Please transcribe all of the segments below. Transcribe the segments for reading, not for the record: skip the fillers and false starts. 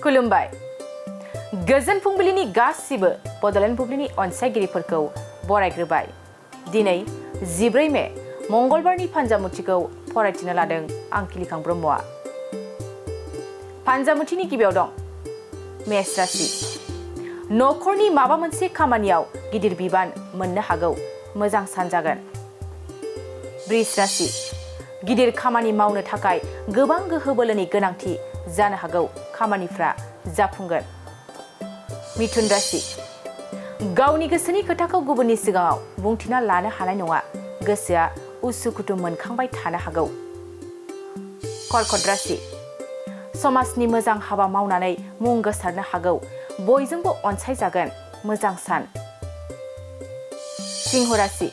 खुलुमबाय गोजोन फुंबिलिनि गासिबो बडलेण्ड बुब्लिनि अनसायगिरिफोरखौ बरायग्रोबाय। दिनै 14 मे मंगलबारनि फान्जामुथिखौ फरायथिनो लादों आं किलिखां ब्रह्मआ। फान्जामुथिनि गिबियाव दं मेष राशि। नखरनि माबा मोनसे खामानियाव गिदिर बिबान मोननो हागौ, मोजां सान जागोन। वृष राशि। गिदिर खामानि मावनो थाखाय गोबां गोहो बोलोनि गोनांथि जानो हागौ, खामानिफ्रा जाफुंगोन। मिथुन राशि। गावनि गोसोनि खोथाखौ गुबुननि सिगाङाव बुंथिना लानो हानाय नङा, गोसोआ उसुखुथु मोनखांबाय थानो हागौ। कर्कट राशि। समाजनि मोजां हाबा मावनानै मुं गोसारनो हागौ, बयजोंबो अनसायजागोन, मोजां सान। सिंह राशि।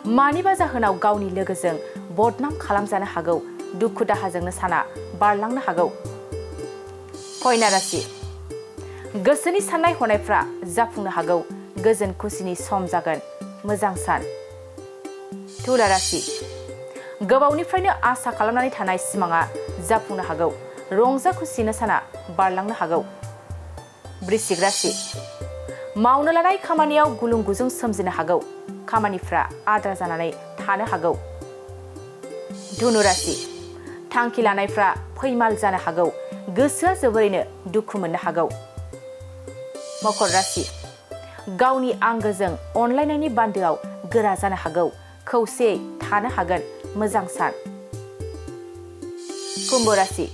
मानिबा जाहोनाव गावनि लोगोजों बदनाम खालामजानो हागौ, दुखु दाहाजोंनो साना बारलांनो हागौ। कन्या राशि। गोसोनि साननाय हनायफ्रा जाफुंनो हागौ, गोजोन खुसिनि सम जागोन, मोजां सान। तुला राशि। गोबावनिफ्रायनो आसा खालामनानै थानाय सिमाङा जाफुंनो हागौ, रंजा खुसिनो साना बारलांनो हागौ। वृश्चिक राशि। मावनो लानाय खामानियाव गुलुं गुजुं सोमजिनो हागौ, खामानिफ्रा आद्रा जानानै थानो हागौ। धनु राशि। थांखि लानायफ्रा फैमाल जानो हागौ, गोसोआ जोबोरैनो दुखु मोननो हागौ। मकर राशि। गावनि आंगोजों अनलायनायनि बान्दोआव गोरा जानो हागौ, खौसेयै थानो हागोन, मोजां सान। कुम्भ राशि।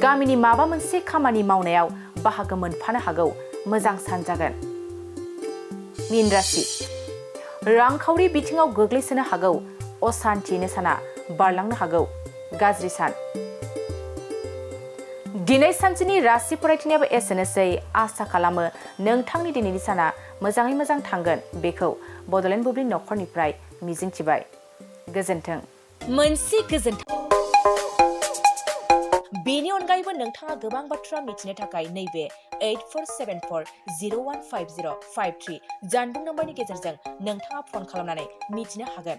गामिनि माबा मोनसे खामानि मावनायाव बाहागो मोनफानो हागौ, मोजां सान जागोन। मीन राशि। रांखावरि बिथिङाव गोग्लैसोनो हागौ, असान्थियैनो साना बारलांनो हागौ, गाज्रि सान। दिनै सानसेनि राशि फरायथिनायाबो एसेनोसै। आसा खालामो नोंथांनि दिनैनि साना मोजाङै मोजां थांगोन, बेखौ बडलेण्ड बुब्लि नखरनिफ्राय मिजिंथिबाय। गोजोन्थों। मोनसे गोजोन्थाव। बेनि अनगायैबो नोंथाङा गोबां बाथ्रा मिथिनो थाखाय नैबे 8474015053 जानबुं नम्बरनि गेजेरजों नोंथाङा फन खालामनानै मिथिनो हागोन।